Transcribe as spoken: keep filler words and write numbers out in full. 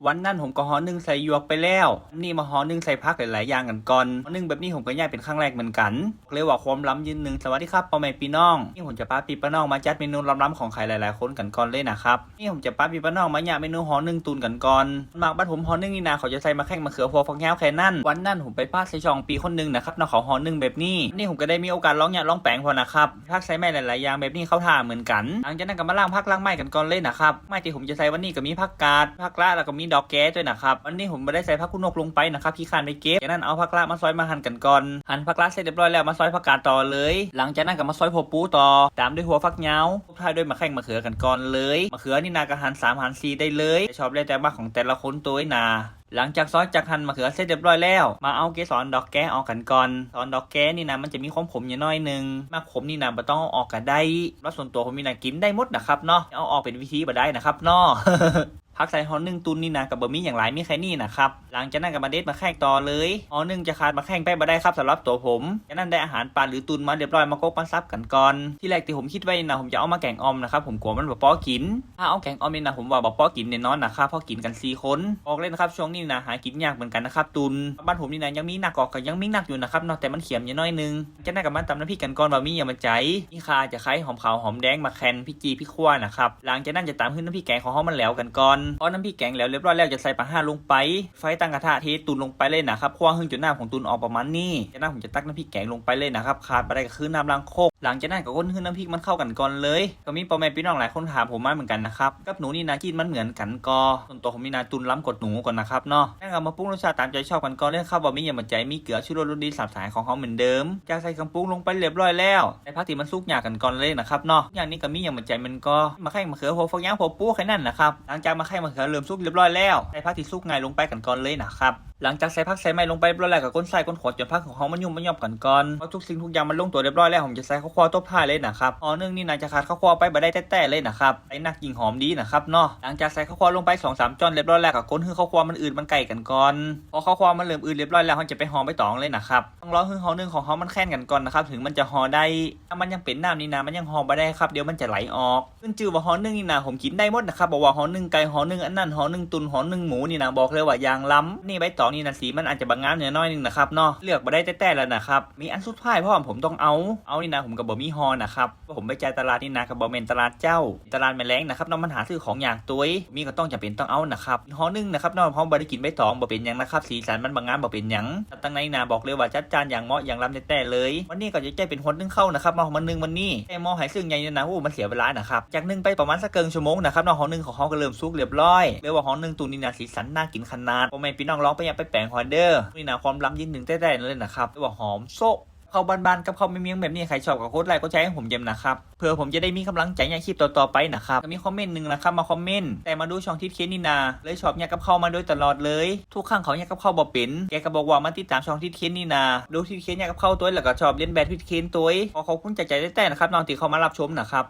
วันนั้นผมก็ห่อนึ่งใส่หยวกไปแล้ว นี่มาห่อนึ่งใส่ผักหลายๆอย่างกันก่อน ห่อนึ่งแบบนี้ผมก็ย่างเป็นครั้งแรกเหมือนกัน เลยว่าความล้ำยืนหนึ่ง สวัสดีครับพ่อแม่พี่น้อง นี่ผมจะพาพี่ป้าน้องมาจัดเมนูล้ำๆของใครหลายๆคนกันก่อนเลยนะครับ นี่ผมจะพาพี่ป้าน้องมาย่างเมนูห่อนึ่งตุนกันก่อน มากบ้านผมห่อนึ่งนี่นะ เขาจะใส่มาแข้งมาเขือพวกฟักยาวแค่นั้น วันนั้นผมไปพาดใส่ช่องปีคนหนึ่งนะครับเนาะ เขาห่อนึ่งแบบนี้ นี่ผมก็ได้มีโอกาสลองย่างลองแปลงพอนะครับ ผักใส่ไม้หลายๆอย่างแบบนี้เข้าท่าเหมือนกัน หลังจากนั้นก็มาล้างผักล้างไม้กันก่อนเลยนะครับ ไม้ที่ผมจะใส่วันนี้ก็มีผักกาด ผักละแล้วก็มีดอกแก้ด้วยนะครับ วันนี้ผมไม่ได้ใส่ผักกุนกลงไปนะครับ ขี้คร้านไปเก็บ จากนั้นเอาผักละมาซอยมาหั่นกันก่อน หั่นผักละเสร็จเรียบร้อยแล้วมาซอยผักกาดต่อเลย หลังจากนั้นก็มาซอยหัวปูต่อ ตามด้วยหัวฟักยาว สุดท้ายด้วยมะแข้งมะเขือกันก่อนเลย มะเขือนี่นาก็หั่นสามหั่นสี่ได้เลย ชอบแล้วแต่มักของแต่ละคนตัวนะ หลังจากซอยจากหั่นมะเขือเสร็จเรียบร้อยแล้ว มาเอาเกสรดอกแก้ออกกันก่อน สอนดอกแก้นี่นะมันจะมีความขมอยู่หน้อยหนึ่ง มักขมนี่นะบ่ต้องเอาออกก็ได้ เพราะส่วนตัวผมนี่นะกินได้หมดนะครับเนาะ เอาออกเป็นวิธีบ่ได้นะครับเนาะ ผักใส่ห่อนึ่งตุนนี่นะก็บ่มีอย่างหลาย มีแค่นี้นะครับ หลังจากนั้นก็มาเด็ดมะแข้งต่อเลย ห่อนึ่งจะขาดมะแข้งไปบ่ได้ครับสำหรับตัวผม จากนั้นได้อาหารปลาหรือตุนมาเรียบร้อยมากกมาสับกันก่อน ที่แรกที่ผมคิดไว้นะผมจะเอามาแกงอ่อมนะครับ ผมกลัวมันบ่ปอกิน ถ้าเอาแกงอ่อมนี่นะผมว่าบ่ปอกินแน่นอนนะครับ เพราะกินกันสี่คน บอกเลยนะครับช่วงนี้นะหากินยากเหมือนกันนะครับ ตุน บ้านผมนี่นะยังมีนักออกก็ยังมีนักอยู่นะครับเนาะ แต่มันเขียมอยู่หน้อยหนึ่ง จากนั้นก็มาตำน้ำพริกกันก่อนว่ามีอย่างมันใจ มีข่า จะไคร้ หอมขาว หอมแดง มะแคน พริกจี่ พริกขั่วนะครับ หลังจากนั้นจะตำให้น้ำพริกแกงของเฮามันแล้วกันก่อน พอน้ำพริกแกงแล้วเรียบร้อยแล้วจะใส่ปลาห้าลงไป ไฟตั้งกระทะเทตุนลงไปเลยนะครับ คั่วให้จนน้ำของตุนออกประมาณนี้ จากนั้นผมจะตักน้ำพริกแกงลงไปเลยนะครับ ขาดบ่ได้ก็คือน้ำล้างครก หลังจากนั้นก็คนให้น้ำพริกมันเข้ากันก่อนเลย ก็มีพ่อแม่พี่น้องหลายคนถามผมมาเหมือนกันนะครับ กับหนูนี่นะกินมันเหมือนกันก็ ส่วนตัวผมนี่นะตุนล้ำกว่าหนูก่อนนะครับเนาะ แล้วก็มาปรุงรสชาติตามใจชอบกันก่อนเลยครับ ว่ามีอย่างมันใจ มีเกลือ ชูรส รสดีสามสหายของเขาเหมือนเดิม จากใส่เครื่องปรุงลงไปเรียบร้อยแล้ว ใส่ผักที่มันสุกยากกันก่อนเลยนะครับเนาะ อย่างนี้ก็มีอย่างมันใจมันก็ มะแข้งมะเขือ หัวฟักยาว หัวปูแค่นั้นนะครับ หลังจากมะแข้งมะเขือเริ่มสุกเรียบร้อยแล้ว ใส่ผักที่สุกง่ายลงไปกันก่อนเลยนะครับ หลังจากใส่ผักใส่ไม้ลงไปเรียบร้อยแล้วก็คนใส่คนขวดจนผักของเขามันยุ่มมันย่อมกันก่อน พอทุกสิ่งทุกอย่างมันลงตัวเรียบร้อยแล้วผมจะใส่ข้าวคั่วตบท้ายเลยนะครับ ห่อนึ่งนี่นะจะขาดข้าวคั่วไปบ่ได้แท้ๆเลยนะครับ ใส่นักยิ่งหอมดีนะครับเนาะ หลังจากใส่ข้าวคั่วลงไปสองสามจ้อนเรียบร้อยแล้วก็คนให้ข้าวคั่วมันอืดมันไก่กันก่อน พอข้าวคั่วมันเริ่มอืดเรียบร้อยแล้วเราจะไปห่อใบตองเลยนะครับ ต้องรอให้ห่อนึ่งของเขามันแข็งกันก่อนนะครับ ถึงมันจะห่อได้ ถ้ามันยังเป็นน้ำนี่นะ มันยังห่อบ่ได้ครับ เดี๋ยวมันจะไหลออก ขึ้นชื่อว่าห่อนึ่งนี่นะ ผมกินได้หมดนะครับ บอกว่าห่อนึ่งไก่ ห่อนึ่งอันนั้น ห่อนึ่งตุน ห่อนึ่งหมูนี่นะ บอกเลยว่าอย่างล้ำ นี่ใบตองนี่นะ สีมันอาจจะบางงามเนี่ยน้อยนึงนะครับเนาะ เลือกบ่ได้แท้ๆแล้วนะครับ มีอันสุดท้ายเพราะว่าผมต้องเอา เอานี่นะ ผมก็บ่มีห่อนะครับ ผมไปจ่ายตลาดนี่นะ ก็บ่แม่นตลาดเจ้า ตลาดแม่แลงนะครับเนาะ มันหาซื้อของยากตัว มีก็ต้องจำเป็นต้องเอานะครับ ห่อนึ่งนะครับเนาะ เพราะบ่ได้กินใบตอง บ่เป็นหยังนะครับ สีสันมันบางงาม บ่เป็นหยัง ตังในนาบอกเลยว่าจัดจานอย่างเหมาะอย่างล้ำแท้ๆเลย วันนี้ก็จะใช้เป็นห่อนึ่งเข้านะครับ มาห่อนึ่งวันนี้ ใช้หม้อไฟซึ่งใหญ่นี่นะ โอ้ มันเสียเวลานะครับ จากนึ่งไปประมาณสักเกินชั่วโมงนะครับเนาะ ห่อนึ่งของเขาก็เริ่มสุกเรียบร้อย เรียกว่าห่อนึ่งตุนนี่นะ สีสันน่ากินขนาด พ่อแม่พี่น้องลองไปอย่าไปแปลงหอเด้อ นี่นะ ความล้ำยืนหนึ่งแท้ๆเลยนะครับ เรียกว่าหอมโซะ ข้าวบ้านๆกับข้าวเมี่ยงๆแบบนี้ ใครชอบก็กดไลค์กดแชร์ให้ผมเยี่ยมนะครับ เพื่อผมจะได้มีกำลังใจในคลิปต่อๆไปนะครับ ก็มีคอมเมนต์หนึ่งนะครับ มาคอมเมนต์ แต่มาดูช่องทิดเคนนี่นา เลยชอบเนี่ยกับข้าวมาโดยตลอดเลย ทุกครั้งเขาเนี่ยกับข้าวบ่เป็น แกก็บอกว่ามาติดตามช่องทิดเคนนี่นา ดูทิดเคนเนี่ยกับข้าวตัว แล้วก็ชอบเลียนแบบทิดเคนตัว ขอขอบคุณจากใจแท้ๆนะครับ น้องที่เข้ามารับชมนะครับ